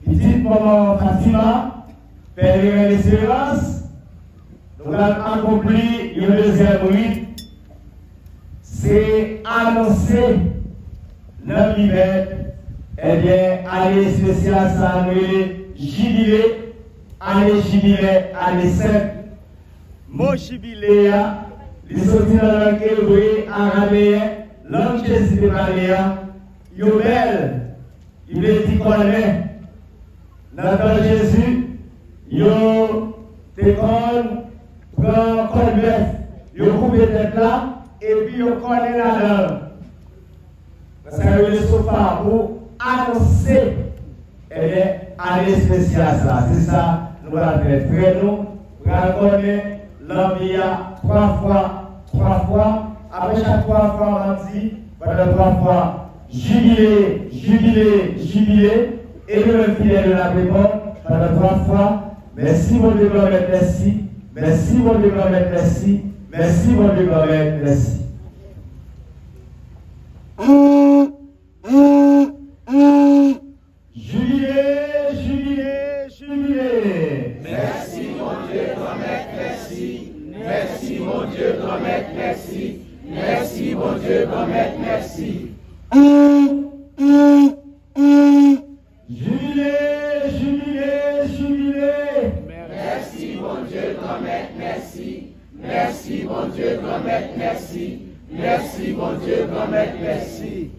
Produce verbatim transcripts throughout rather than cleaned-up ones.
Pitit manman Fatima, pèleren lesperans, nou pral akonpli yon dezyèm rit, se anonse nan Mibèt, ebyen, ane espesyal sa a nou rele jibile, ane jibile, ane sèt. Mo jibile a, li soti nan lang ebre arameyen, lang Jezi te pale a, yobèl, li vle di kònè. Nan tan Jezi, yo te konn pran kòn bèf, yo koupe tèt la, epi yo kònè ladan l. Nan sa yo rele sofa pou anonse, ebyen, ane espesyal sa. Se sa nou pral fè. Frè nou pral kònè lanbi a twa fwa, twa fwa. Apre chak twa fwa, w ap di pandan twa fwa, jibile, jibile, jibile. E nou menm fidèl yo n ap reponn pandan twa fwa, mèsi Bondye Granmèt, mèsi, mèsi Bondye Granmèt, mèsi, mèsi Bondye Granmèt, mèsi. Jibile, jibile, jibile. Mèsi Bondye Granmèt, mèsi. Mèsi Bondye Granmèt, mèsi. Mèsi Bondye Granmèt, mèsi. Jibile, jibile, jibile. Mèsi Bondye Granmèt, mèsi. Mèsi Bondye Granmèt, mèsi. Mèsi Bondye Granmèt, mèsi.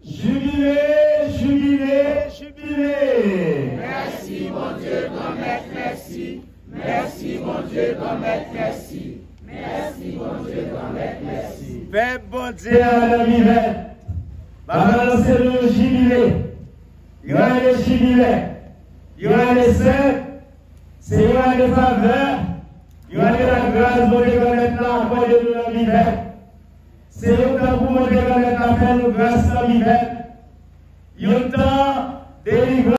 Jibile, jibile, jibile. Mèsi Bondye Granmèt, mèsi. Mèsi Bondye Granmèt, mèsi. Mèsi Bondye Granmèt, mèsi. Pèp Bondye a nan Mibèt. M ap anonse nou yon jibile. Yon ane jibile. Yon ane sèt. Se yon ane favè. Yon ane lagras Bondye Granmèt la akòde nou nan Mibèt. Se yon tan pou Bondye Granmèt la fè nou gras nan Mibèt. Yon tan delivrans.